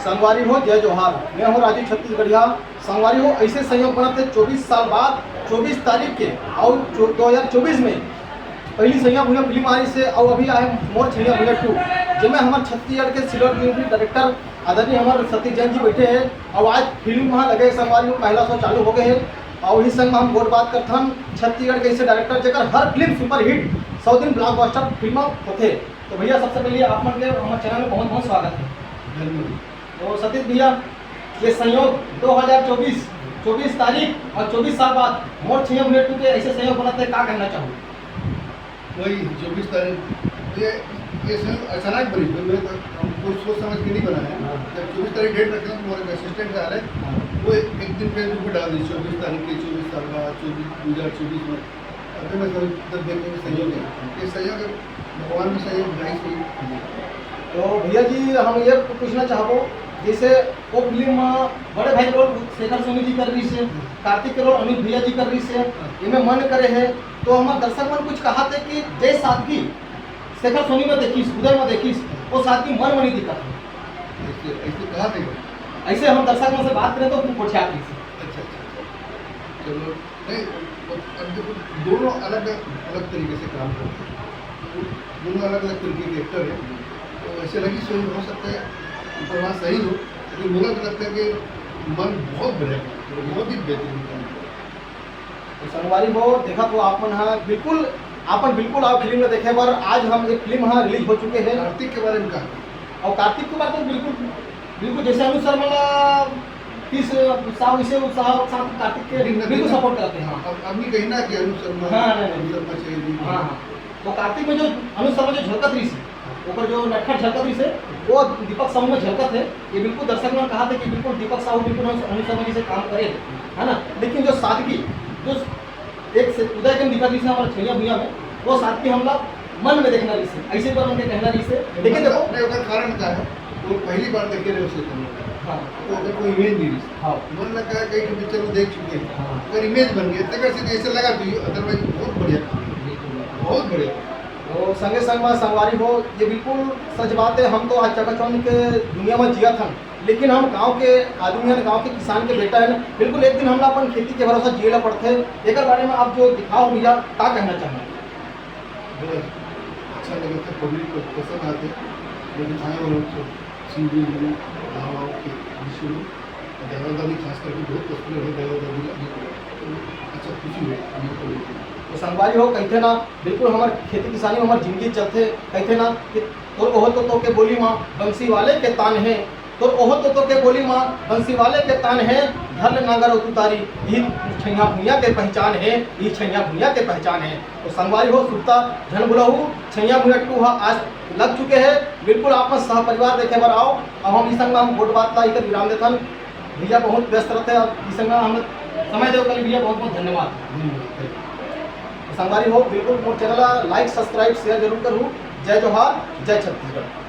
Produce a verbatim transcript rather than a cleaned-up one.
संगवारी हो, जय जोहार। मैं हूँ राजू छत्तीसगढ़िया। संगवारी हो, ऐसे संयोग बनत हे चौबीस साल बाद, चौबीस तारीख के, और चौ-, दो हज़ार चौबीस में पहली सैया भुइयां फिल्म आ रही से, और अभी आए मोर छैया भुइयां टू, जेमे हमर छत्तीसगढ़ के सिल्वर जुबली डायरेक्टर आदरणीय हमर सतीश जैन जी बैठे हैं। और आज फिल्म वहाँ लगे, संगवारी हो, पहला शो चालू हो गए है। और वही संग में हम गोठ बात करथन छत्तीसगढ़ के ऐसे डायरेक्टर, जेकर हर फिल्म सुपरहिट, सौ दिन ब्लॉकबस्टर फिल्म होथे। तो भैया, सबसे पहले आप मन के हमर चैनल में बहुत बहुत स्वागत है। धन्यवाद। तो सतीश भैया, ये संयोग दो हज़ार चौबीस, चौबीस तारीख और चौबीस साल बाद मोर छैया भुइयां टू के ऐसे संयोग बनत हे, का कहना चाहूँ? वही चौबीस तारीख, ये, ये संयोग अचानक बनी, तो मैं तो, हम कुछ सोच समझ के नहीं बनाया। हाँ। जब चौबीस तारीख डेट रखे तो हमारे असिस्टेंट आ रहे, हाँ। वो एक, एक दिन फेसबुक पे डाल दी, चौबीस तारीख के, चौबीस तारीख, चौबीस, दो हज़ार चौबीस में। अभी मैं समझ, तब देखने में संयोग है, ये संयोग है, भगवान में संयोग बनाई सही। तो भैया जी, हम ये पूछना चाहबो, जैसे वो फिल्म में बड़े भाई रोल शेखर सोनी जी कर रही से, कार्तिक के रोल अमित भैया जी कर रही से, इनमें मन करे है, तो हमारे दर्शक मन कुछ कहा थे कि जय सादगी शेखर सोनी में देखिस, उदय में देखिस, वो सादगी मन में नहीं दिखा। ऐसे, ऐसे कहा थे? ऐसे हम दर्शक मन से बात करें तो कुछ पूछे आप जी से। अच्छा, अच्छा, अच्छा। चलो, नहीं, अब देखो, दोनों अलग अलग तरीके से काम करते हैं, दोनों अलग अलग तरीके के एक्टर हैं। तो ऐसे लगी सही हो सकता है, प्रवास सही हो, लेकिन मुझे तो लगता है कि मन बहुत बढ़िया काम किया, बहुत ही बेहतरीन काम किया। तो संगवारी हो, देखत हो आप मन हा, बिल्कुल आप मन बिल्कुल आओ फिल्म ला देखे बर। आज हम एक फिल्म हा रिलीज हो चुके हैं। कार्तिक के बारे में कहा? और कार्तिक के बारे में बिल्कुल, बिल्कुल जैसे अनुज शर्मा ला किस उत्साह, इसे उत्साह के साथ कार्तिक के बिल्कुल, बिल्कुल बिल्कुल। सपोर्ट करते हैं। हाँ। अब, अब नहीं कही ना कि अनुज शर्मा, हाँ, नहीं, नहीं। अनुज शर्मा चाहिए, नहीं। हाँ, हाँ। तो कार्तिक में जो अनुज शर्मा जो झलकत रही से, ऊपर जो नटखट झलकत रही से, वो दीपक साहू में झलकत है। ये बिल्कुल दर्शक मन कहा थे कि बिल्कुल दीपक साहू बिल्कुल अनुज शर्मा जी से काम करे, है ना? लेकिन जो सादगी, जो एक से उदय के दिखा रही से हमारे छैया भुइयां में, वो सादगी हमला मन में देखना रही से, ऐसे पर उनके कहना रही से। लेकिन मतलब, देखो, नहीं, ओकर कारण का है, वो पहली बार देखे रहे उसे तुम लोग। हाँ। तो अगर कोई इमेज नहीं रही। हाँ। मन लगा कहीं कि पिक्चर में देख चुके हैं। हाँ। अगर इमेज बन गई, तब ऐसे, ऐसे लगा कि otherwise बहुत बढ़िया काम है। बिल्कुल। बहुत बढ़िया। तो संगे संग में संगवारी हो, ये बिल्कुल सच बात है। हम तो आज चकाचौंध के दुनिया में जियत हन, लेकिन हम गांव के आदमी हन, गांव के किसान के बेटा हन। बिल्कुल एक दिन हमला अपन खेती के भरोसा जिए ला पड़थे। एकर बारे में आप जो दिखाओ भैया, का कहना चाहना? बहुत अच्छा लगा था, पब्लिक को पसंद आते, जो दिखाने वाले को सीधी में, गाँव के विषय में, दादा दादी खास करके बहुत पसंद है, दादा दादी का अच्छा खुशी हुई, हम लोग को लेके। तो संगवारी हो, कहते ना, बिल्कुल हमार खेती किसानी में हमार जिंदगी चलते, कहते ना कि तोर ओहो तो, तो के बोली माँ बंसी वाले के तान है, तोर ओहो तो, तो के बोली माँ बंसी वाले के तान है, धर ले नांगर अउ तुतारी, यही छैया भुइयां के पहचान है, यही छैया भुइयां के पहचान है। तो संगवारी हो, सुरता झन भुलहू, छैया भुइयां टू हा आज लग चुके हैं। बिल्कुल आप मन सह परिवार देखे बर आओ। अब हम इस संग में हम गोठ बात ला इकर विराम देथन। भैया बहुत व्यस्त रहते हैं, अब इस संग में हम समय देव के लिए भैया बहुत बहुत धन्यवाद। तो संगवारी हो, बिल्कुल मोर चैनल ला like, subscribe, share जरूर करू। जय जोहार, जय छत्तीसगढ़।